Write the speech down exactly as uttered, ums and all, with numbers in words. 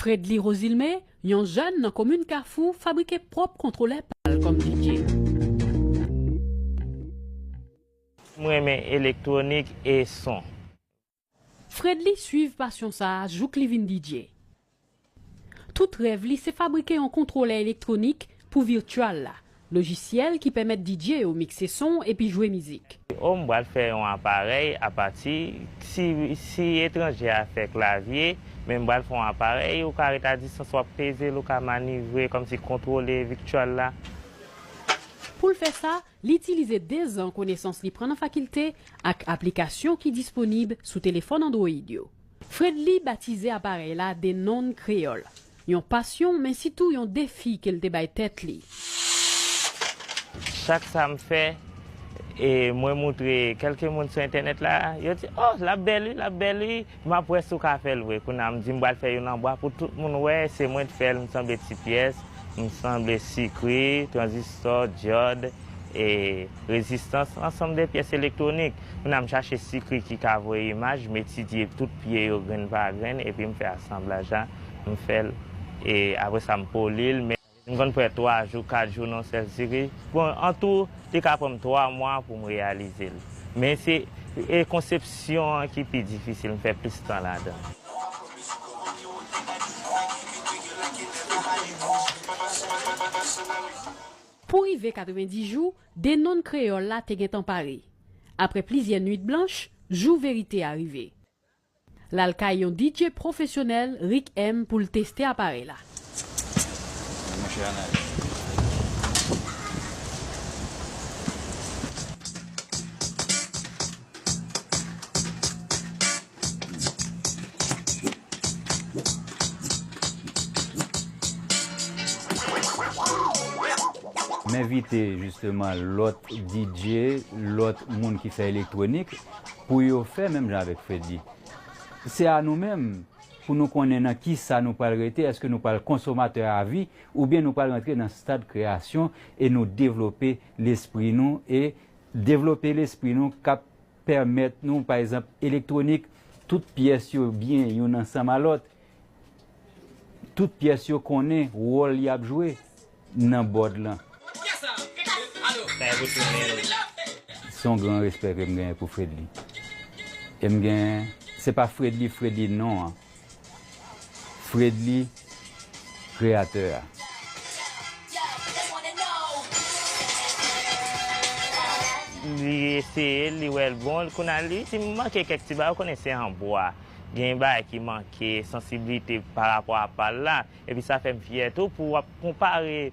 Fredly Rosilme, yon jèn nan komin Kafou, fabrike pwòp kontwolè pa l kòm D J. M renmen elektwonik e son. Fredly swiv pasyon sa a jouk li vin D J. Tout rèv li se fabrike yon kontwolè elektwonik pou Virtual la, lojisyèl ki pèmèt D J yo mikse son epi jwe mizik. O, m pral fè yon aparèy apati, si, si etranje a fè klavye, men m pral fè yon aparèy, ou ka ret a distans, w ap peze l, ou ka manivre, kòmsi kontwole Virtual la. Pou l fè sa, li itilize dezan konesans li pran nan fakilte ak aplikasyon ki disponib sou telefòn Android yo. Fredly batize aparèy la Denon Kreyòl, yon pasyon men sitou yon defi ke l te bay tèt li. Chak sa m fè, e mwen moutre kèlke moun sou entènèt la, yo di, "Oh, l ap bèl wi, l ap bèl wi." M ap wè si w ka fè l vre. Kounye a m di m pral fè youn an bwa pou tout moun wè, se mwen t fè l, m sanble ti pyès, m sanble sikri, tranzistò, dyòd, e rezistans, ansanm de pyès elektwonik. Kounye a m chache sikri ki ka voye imaj, m etidye tout pye yo grenn pa grenn, epi m fè asanblaj la, m fè l, e apre sa m poli l, men M konn pran twa jou, kat jou nan yon sèl sikri. Bon, antou, li ka pran m twa mwa pou m reyalize l. Men se e konsepsyon an ki pi difisil, m fè plis tan ladan l. Pou rive katrevenndis jou, Denon Kreyòl la te gentan pare. Apre plizyè nwit blanch, jou verite a rive. L al kay yon D J pwofesyonèl, Rick M, pou l teste aparèy la. M envite jisteman lòt D J, lòt moun ki fè elektwonik, pou yo fè menm jan avèk Fredly. Se a nou menm pou nou konnen nan kisa nou pral rete, èske nou pral konsomatè avi oubyen nou pral rantre nan stad kreyasyon e nou devlope lespri nou e devlope lespri nou k ap pèmèt nou, pa egzanp, elektwonik, tout pyès yo byen youn ansanm a lòt. Tout pyès yo konnen wòl y ap jwe nan bòd lan. Se yon gran respè ke m genyen pou Fredly. E m gen, se pa Fredly, Fredly non an. Fredly, kreyatè a. Li eseye l, li wè l bon, kounye a li di m manke kèk ti bagay, ou konnen se an bwa. Gen bagay ki manke, sansiblite pa rapò a pa l la. Epi sa fè m fyè tou pou w ap konpare